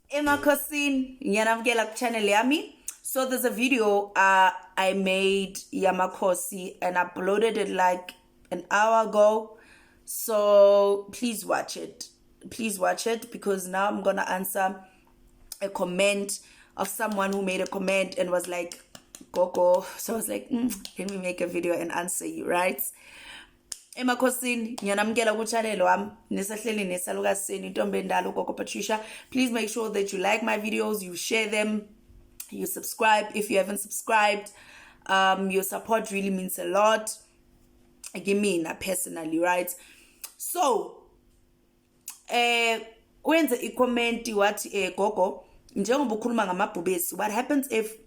Emakhosini, ngiyanamukela ku-channel yami. So there's a video I made yamakhosi and uploaded it like an hour ago. So please watch it. Please watch it because now I'm gonna answer a comment of someone who made a comment and was like, "Gogo." So I was like, let me make a video and answer you, right? Emakhosini, ngiyanamukela ku-channel wami, nisahleli nesalukazi senu, intombi endala, uGogo Patricia. Please make sure that you like my videos, you share them, you subscribe if you haven't subscribed. Your support really means a lot kimina personally, right? So wenze i-comment wathi, "Gogo, njengoba ukhuluma ngamabhubesi, what happens if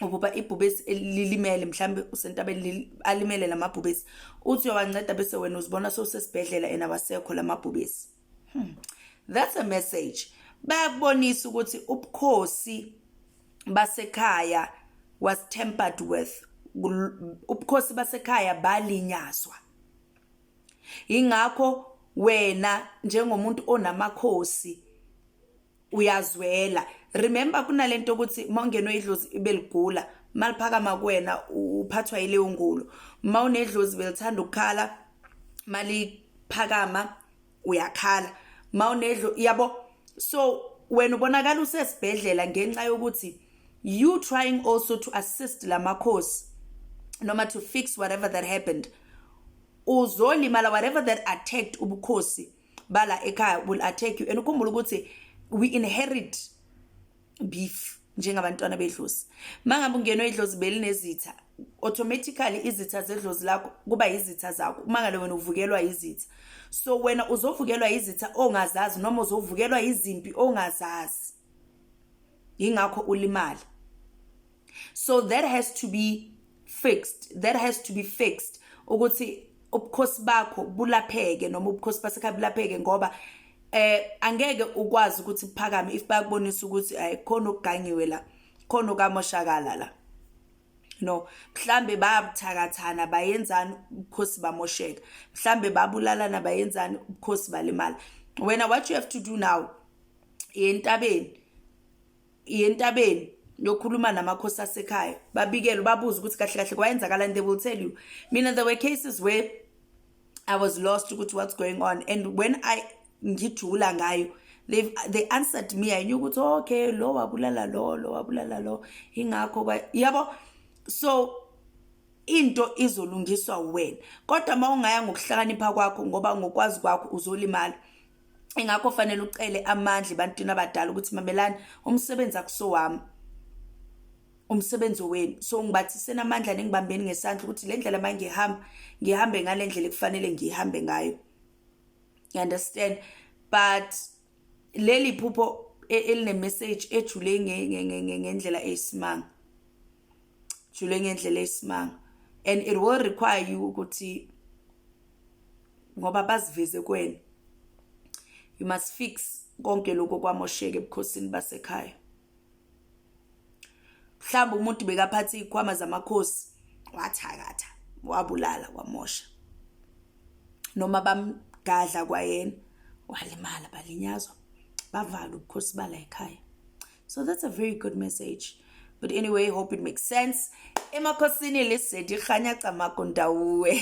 uphupha ibhubesi lilimele, mhlambe usentabeni, alimele lamabhubesi, uthi uyawanceda, bese wena uzibona sowusesibhedlela and awasekho lamabhubesi?" That's a message. Bayakubonisa ukuthi ubukhosi basekhaya was tampered with, ubukhosi basekhaya balinyazwa. Ingakho wena njengomuntu onamakhosi uyazwela. Remember, kunalento ukuthi mawungenwe idlozi ibeligula, maliphakama kuwena uphathwa yileyo ngulo. Mawunedlozi belithanda ukukhala, maliphakama uyakhala. Mawunedlo yabo. So wena ubonakala usesibhedlela ngenxa yokuthi you trying also to assist lamakhosi noma to fix whatever that happened, uzolimala. Whatever that attacked ubukhosi bala ekhaya will attack you. And ukhumbule ukuthi we inherit beef njengabantwana bedlozi. Mangabe ungenwe idlozi belinezitha, automatically izitha zedlozi lakho kuba izitha zakho. Uma ngale wena uvukelwa izitha, so wena uzovukelwa izitha ongazazi noma uzovukelwa izimpi ongazazi, ingakho ulimala. So that has to be fixed, that has to be fixed ukuthi ubukhosi bakho bulapheke noma ubukhosi basekhaya bulapheke, ngoba angeke ukwazi ukuthi buphakame if bayakubonisa ukuthi ayikhona okugangiwe la, khona okamoshakala la. No, mhlambe bayabuthakathana, bayenzani, ubukhosi bamosheka. Mhlambe babulalana, bayenzani, ubukhosi balimala. Wena, what you have to do now, yentabeni, yentabeni yokhuluma namakhosi asekhaya, babikele, babuze ukuthi kahle kahle kwayenzakalani. They will tell you. Mina, there were cases where I was lost ukuthi what's going on, and when I ngijula ngayo, they answered me. I knew ukuthi okay, lo wabulala lo, lo wabulala lo, ingakho yabo. So into izolungiswa wena, kodwa mawungaya ngokuhlakanipha kwakho, ngoba ngokwazi kwakho, uzolimala. Ingakho fanele ucele amandla ebantwini abadala ukuthi, "Mamelani, umsebenzi akusowami, umsebenzi wenu, so ngibathiseni amandla, ningibambeni ngesandla ukuthi le ndlela mangihamba, ngihambe ngale ndlela ekufanele ngihambe ngayo." You understand? But leli phupho eline message ejule ngendlela eyisimanga, jule ngendlela eyisimanga, and it will require you ukuthi, ngoba baziveze kuwena, you must fix konke lokho kwamosheka ebukhosini basekhaya. Mhlawumbe umuntu bekaphatha izikhwama zamakhosi, wathakatha, wabulala, wamosha, noma bamgadla kwayena, walimala, balinyazwa, bavala ubukhosi bala ekhaya. So that's a very good message. But anyway, hope it makes sense. Emakhosini, lesedi kganya camago ndawuwe.